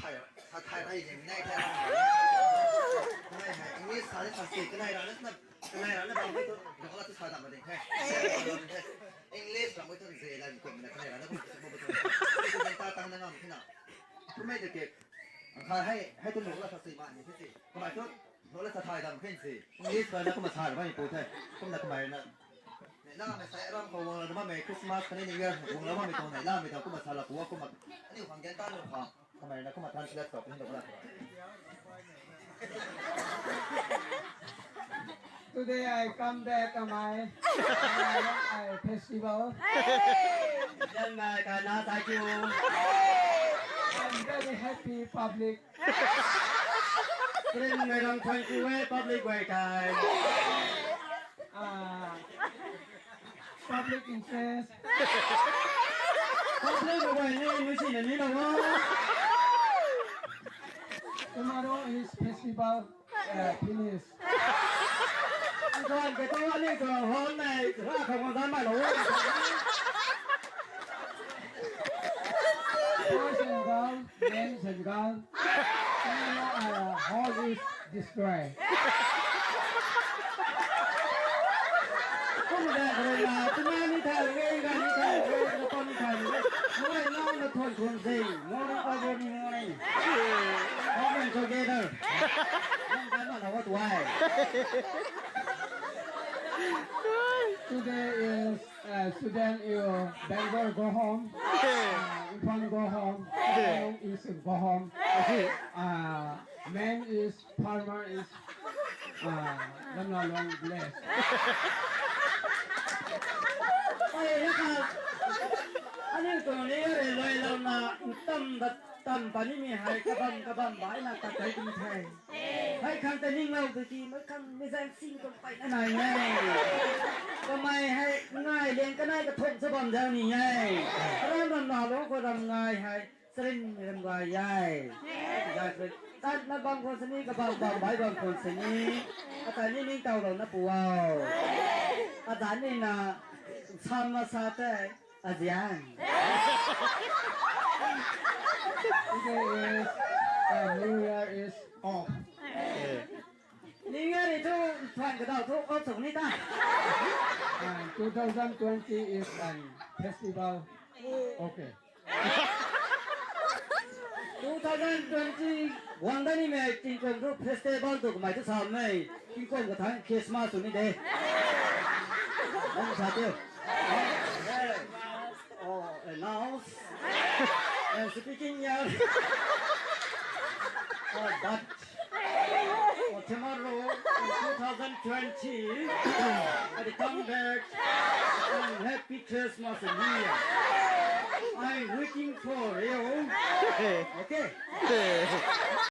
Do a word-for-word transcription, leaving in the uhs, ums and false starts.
Thai, sa Thai rai zeng nai Thai rai. Thai hai English sa sa si kanai ra na, kanai ra na bam tu, dong la tu sa dam ding the. English ram tu ze la ko na kanai ra na ko ko ko. Ko ta tang na ngam kina. Kumei de ke. Ang hai hai tu lo la sa si ma ni si. Kumei tu lo la sa Thai dam khin si. English ka na kumna sa ra mai pu the. Kumna kumei na. Ne la me sa ram ko wang la ma me Christmas kani New Year wang la ma me ko nai la me ta kumna sa la ko kumna. Ani hang gen ta lo kha. Kamei na kumna translate tou puni dou na. Today I come back on my, my festival. Then my kana thank you. I'm very happy, public. Then my ram thank you, eh, public way kai. Ah, public interest. Public way ni, ni si na ni na wo. Tomorrow is festival, uh, finish. Tuan ke tuan ni tuan hon nei, ra khang mo dan mai lo. Boys and girls, men and girls, tomorrow our hall is destroyed. Kum da kare na, tuna ni tha re, ga ni tha re, na pa ni tha re. Mo na na thon thon se, morning, early morning. All men together. Nang kan na what why? Today is, uh, student, you Bangalore go home. Uh, Imphal go home. Town is go home. Uh, man is, farmer is, uh, Lamla long bless. Ai, na ka. Ani ko ni re loi lam na tam da tam pani mi hai kabam kabam bai na ta kai kum thai. Hai khang ta ning lau tu ki, mai khang mi zan sing tu pai na nai nai. Kamei hai ngai liang kanai ka thong sa bam zau ni nai. Ram ram na lo ko ram ngai hai, sarin ram ngai yai. Zan sarin. Tan na bam khon sini, kabam bam bai bam khon sini. Atai ni ning tau lo na pu wow. Adan ni na sam ma sa te. Azian. Today is, uh, New Year is off. New Year itu tuan kadau tu off sung ni ta. Uh, two thousand twenty is an festival. Okay. Two thousand twenty guang da ni mei tingkum tu festival tu kamei tu sa mei tingkum ka thang Christmas tu ni de. Nang sa teu. Oh, announce. And speaking here. Oh, but for tomorrow, in two thousand twenty, I come back and happy Christmas and New Year. I'm waiting for you. Okay?